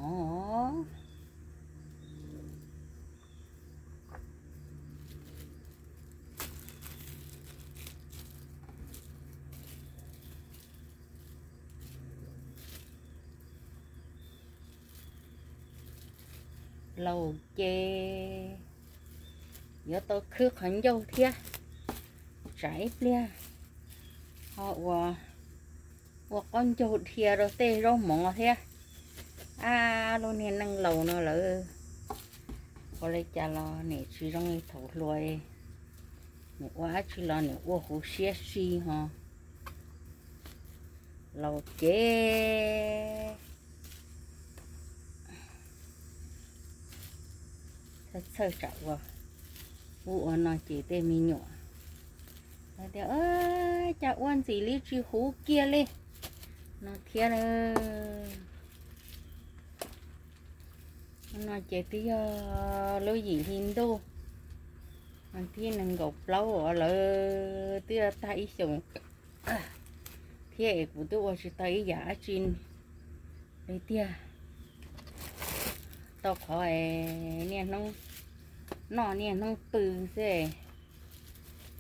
Os, laus ces yuav tau khwb qhov ncauj thiab, tsam ib pliag ho ua, ua qaub ncaug dhia rau tej zaub mov thiab. Ab, lub niag neej laus no lawm, ua li cas los nim tsis zoo li thaum hluas, nim ua dab tsi los nim ua huv siab si ho. Laus ces txhawj txhawj tsam ua, ub ua no ces tej me nyuam hais tias, cas ua ntxim li tsis huv kiag li no thiab. No ces twb yog lub yim hli ntuj thib nees nkaum plaub lawm, twb yog tag ib xyoos thiab es kuv twb ua tsis tau ib yam dab tsi li tiag. Tau qhov es niaj hnub noj niaj hnub pw xwb,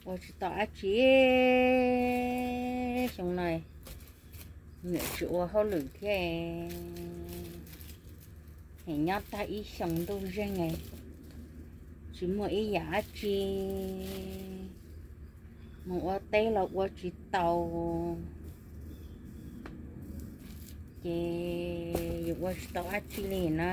ua tsis tau dab tsi. Xyoo no niam tsis ua hauj lwm thiab, nyob tag ib xyoos ntuj zeeg, tsis muaj ib yam dab tsi, mus ua teb los ua tsis tau, ces yus ua tsis tau dab tsi li na.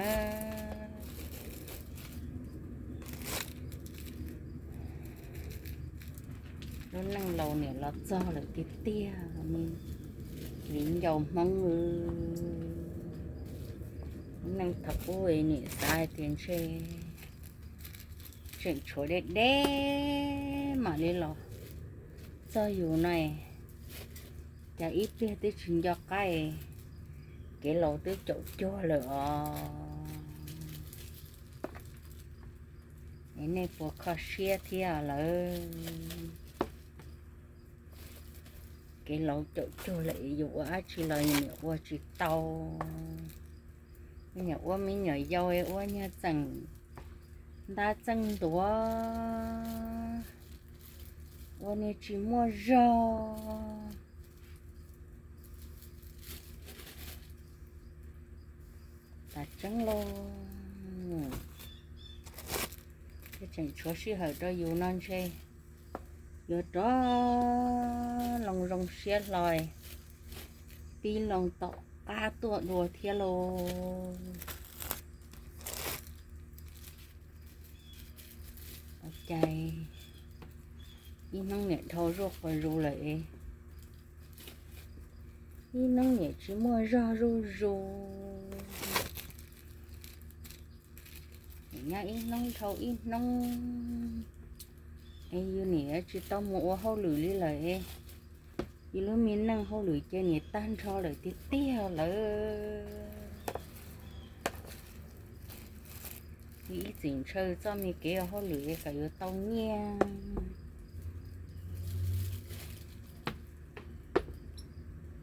Lub neej laus niam los txog lawm tiag tiag, viv ncaus Hmoob. Lub neej thaum ub niam xav hais tias ntshe tseem tshuav deb deb mam li los txog yus no, cas ib pliag twb tsis nco qab, kev laus twb caum cuag lawm os. Es nej puas kho siab thiab lawm? Kev laus caum cuag lawm yus ua dab tsi los yus niam ua tsis tau. Me nyuam ua me nyuam yaus ua niag txeem ntab txeej ntuav, ua niag tsis muaj zog. Tas tseeb lauj, tseem tshuav sij hawm rau yus no ntshe yuav rov loo zoo siab hlo, pib loo tom qab tuaj dua thiab lauj. Ua cas ib hnub niam dhau zuj quas zus lawm, ib hnub niam tsis muaj zog zuj zus, nyob ib hnub dhau ib hnub, es yus niam tsis tau mus ua hauj lwm li lawm, yus lub me neej hauj lwm ces niam tag nrho lawm tiag tiag lawm. Yus ib txwm ntshaw txoj me kev ua hauj lwm kom yuav tau nyiaj.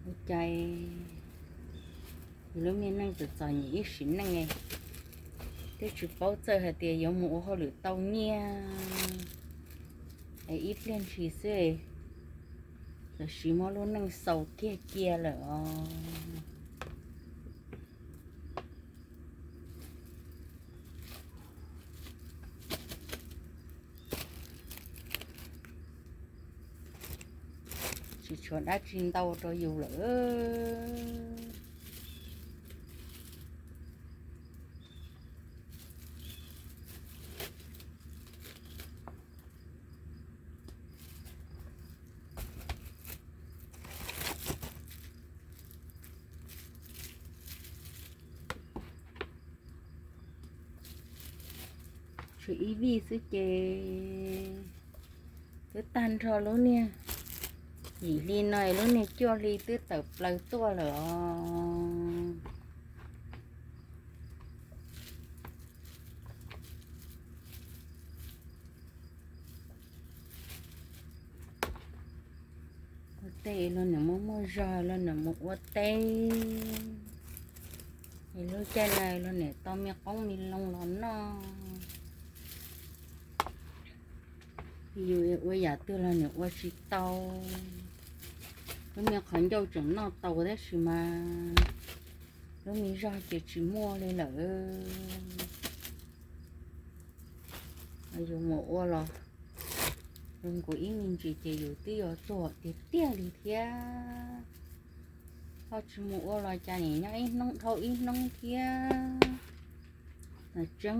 Ua cas yus lub me neej txom txom nyem ib sim neej, twb tsis paub txawj hais tias yuav mus ua hauj lwm tau nyiaj, es ib pliag ntshis xwb los sis muab lub neej xaus kiag cia lawm os. Tsis tshuav dab tsi ntau rau yus lawm. Tshuav ib vij xwb ces twb tag nrho lub niag yim hli no, lub niag cuaj hli twb tawm plaws tuaj lawm os. Ua teb los nws muaj muaj zog los nws mus ua teb. Lub caij no luag niam tau me qoob me loo los noj. Yus ua yam twg los niam ua tsis tau. Lub me qhov ncauj tseem noj tau tab sis mas lub me zog ces tsis muaj li lawm. Yus mus ua los zoo nkaus ib me ntsis ces yus twb yuav tuag tiag tiag li thiab. Ho tsis mus ua los cas nim nyob ib hnub dhau ib hnub thiab. Tseeb.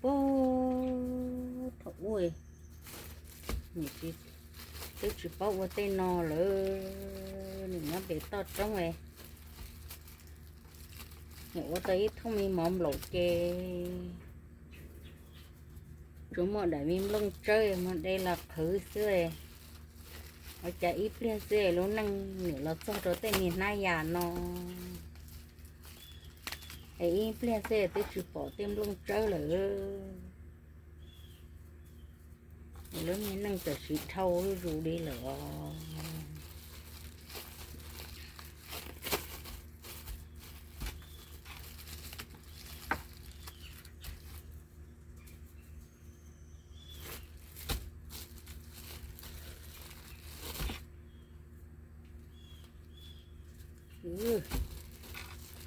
Pab thaum ub, twb tsis paub ua tej no lawm, nws nyob pem toj roob, nws ua tau ib thooj me mov nplaum ces tsuas muaj daim me nplooj tsawb muaj de los qhwv xwb. Ua cas ib pliag xwb lub neej nim los txog rau tej me hnab yam no, es ib pliag xwb twb tsis pom tej nplooj tsawb lawm. Lub me neej txawm siv dhau zuj zus li lawm os.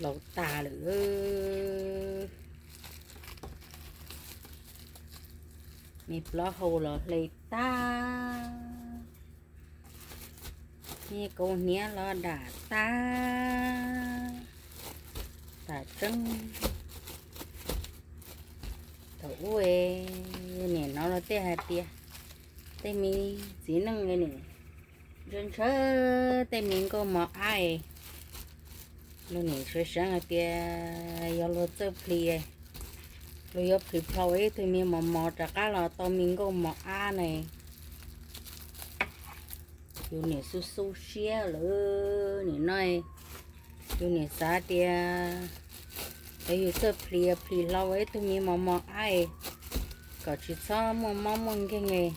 Laus tas lawm. Me plaub hau los hle tag, me kaus hniav los dam tag. Tam tseeb thaum ub, niam hnov luag tej hais tias tej me txiv neej ntshaw ntshaw tej me nkauj mos ab, luag niam sawv seev hais tias yog luag txawj plhis, luag yuav plhis plhau ib tug me mos mos rov qab los tau me nkauj mos ab ne. Yus niam xu xu siab lawm, nim no yus niam xav tias yog yus txawj plhis plhis hlo ua ib tug me mos mos ab, kom tsis txhob muaj mob muaj nkeeg,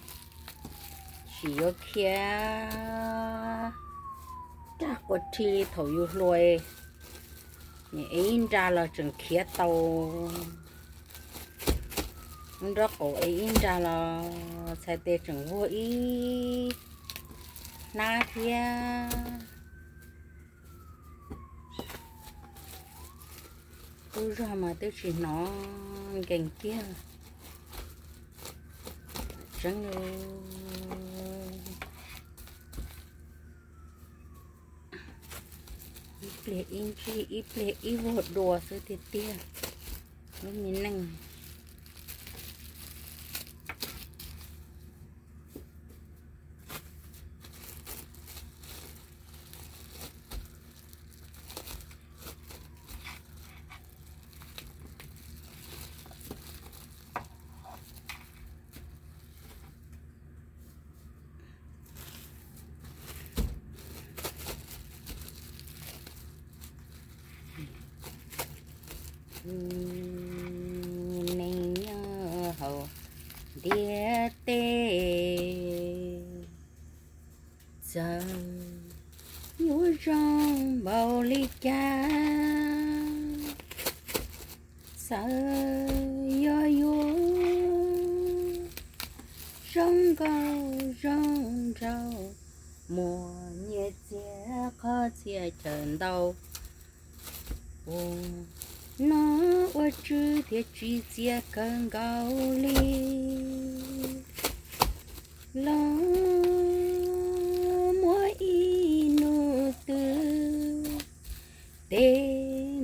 tsis yuav khiav rag qua rhi li thaum yus hluas, nim ev ib nra los tseem khiav tau. Lub nraub qaum ev ib nra los txhais tes tseem vuag ib hnab thiab. Tub zog mas twb tsis hnov nkees kiag. Tseeb, ib pliag ib ntsig ib pliag ib vuag dua xwb tiag tiag. Lub me neej. Neeg nyob hauv ntiaj teb, txawm yuav zoo npaum li cas, txawm yog yuav zoo nkauj zoo nraug, muaj nyiaj txiag qhov txhia chaw ntau, puas No ua tswv thiaj tsis txias kawg nkaus li. Los muaj ib hnub twg, tej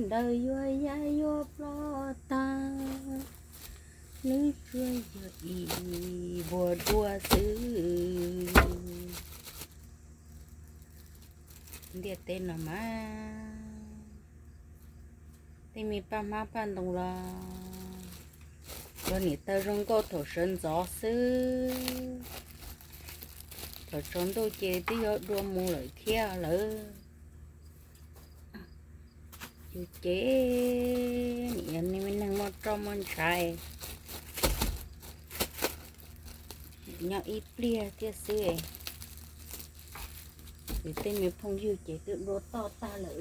ntawd yuav ya yuav ploj tag, lub tsuas yog ib npua dua xwb. Ntiaj teb no mas, tej me paj hmab paj ntoo los luag niam tawg zoo nkauj thaum sawv ntxov xwb, thaum tsaus ntuj ces twb yuav dua mus lawm thiab lawm. Yus ces nim yog me neeg muaj roj muaj ntshav, nyob ib pliag thiab xwb, yus tej me phooj ywg ces twb dua toj tag lawm.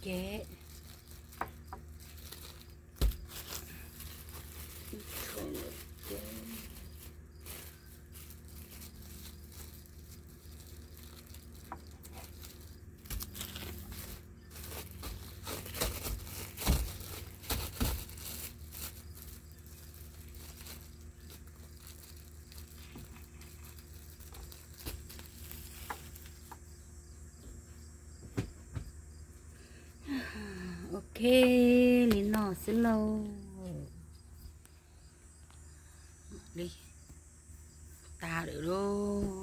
Ces Ok, li no xwb lauj. Li tas lawm lauj.